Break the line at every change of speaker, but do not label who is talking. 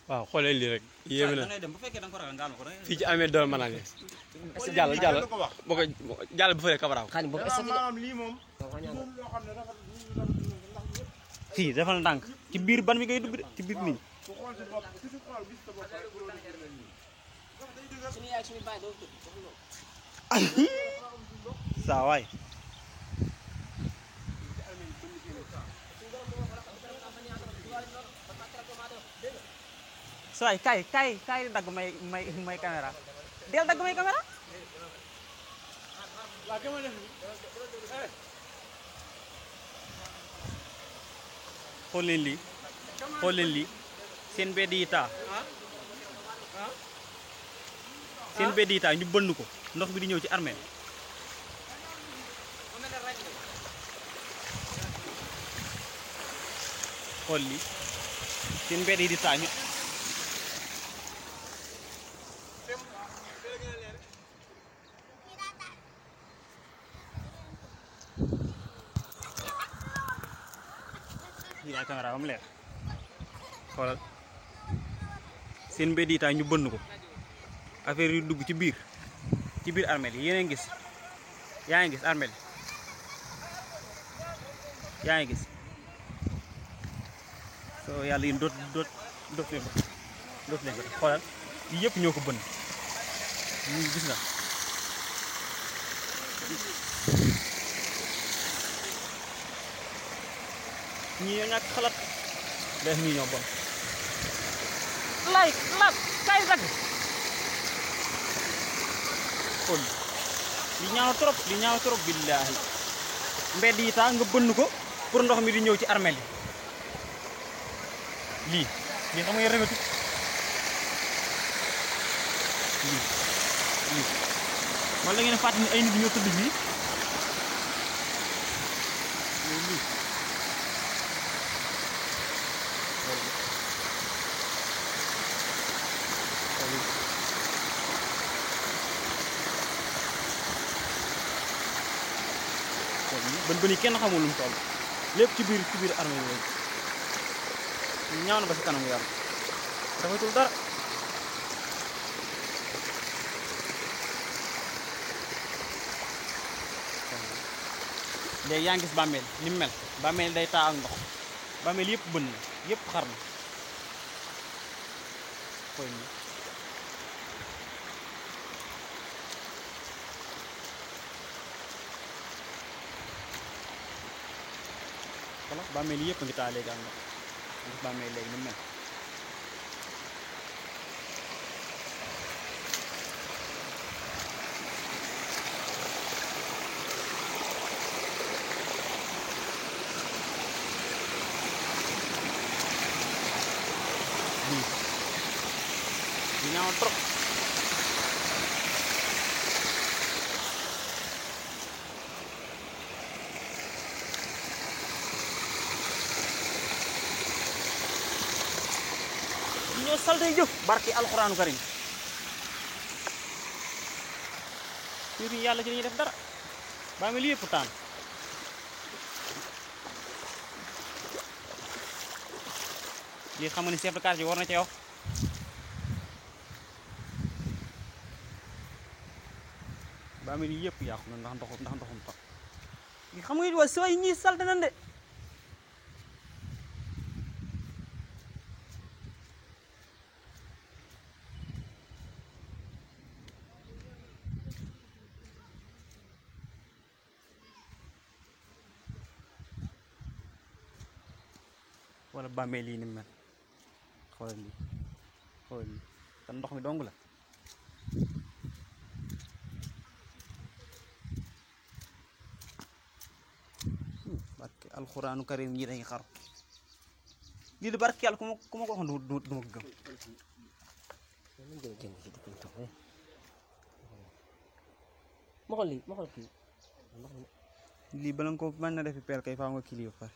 waaw xoolee lii rek yéeme na
da ngay dem bu fekkee da nga ko ragal nga am ko
fii ci amee doole mën naa ne jàll boo ko jàll bu fële kabaraaw
xaalis boobu est-ce que
maanaam lii moom loo xam ne
fii defal ndànk ci biir ban mi ngay dugg de ci biir nit ñi
ku xool si bopp ku si xool gis sa bopp rek bu doon jël nii
suñu yaay suñu baay doo tëdd
saa waay saa waay kaay dagg may caméra del dagg may caméra xool leen lii seen mbedd yi taa seen mbedd yi taa ñu bënn ko ndox bi di ñëw ci armée xool lii seen mbedd yi di taa ñu lii daal caméra ba mu leer xoolal seen mbedd yi taa ñu bënn ko affaire yu dugg ci biir armée yi yéen a ngi gis yaa ngi gis armée yaa ngi gis soo yàlla yéen doot leen ko xoolal yi yëpp ñoo ko bënn ñu gis nga ñii ñoo ñàkk xalaat def ñii ñoo bon lay kay dagg xool li ñaaw trop billaahi mbedd yi taa nga bënn ko pour ndox mi di ñëw ci armeel yi lii xam nga rafetul lii man la ngeen fàttali ni ay nit ñoo tëdd fii lii bën yi kenn xamul lu mu toll lépp ci biir armée yi ñaaw na ba si kanam yàlla rafetul dara léegi yaa ngi gis bàmmeel ni mu mel bàmmeel day taa ak ndox bàmmeel yëpp bënn na yëpp xar na xool ni voilà bàmmeel yëpp a ngi taa léegi ak ndox gis bàmmeel léegi ni mu mel lii ñaaw trop ñoo salte jëf barki alxuraanu karim nit ñi yàlla ci dañuy def dara baa mi li yëpp taan lii xam nga ni chef de quartier war na cee wax baa mi li yëpp yàqu na ndax ndoxum tax lii xam nga it waa sooy ñii salte nan de wala bàmmeel lii ni mel xoolal lii te ndox mi dong la barke alxuraanu karim ñii dañuy xaru lii de barke yàlla ku ma ko waxoon du ma ko gëm
ma xool kii
lii bala nga ko mën na defi peel kay faaw nga kii lii ba pare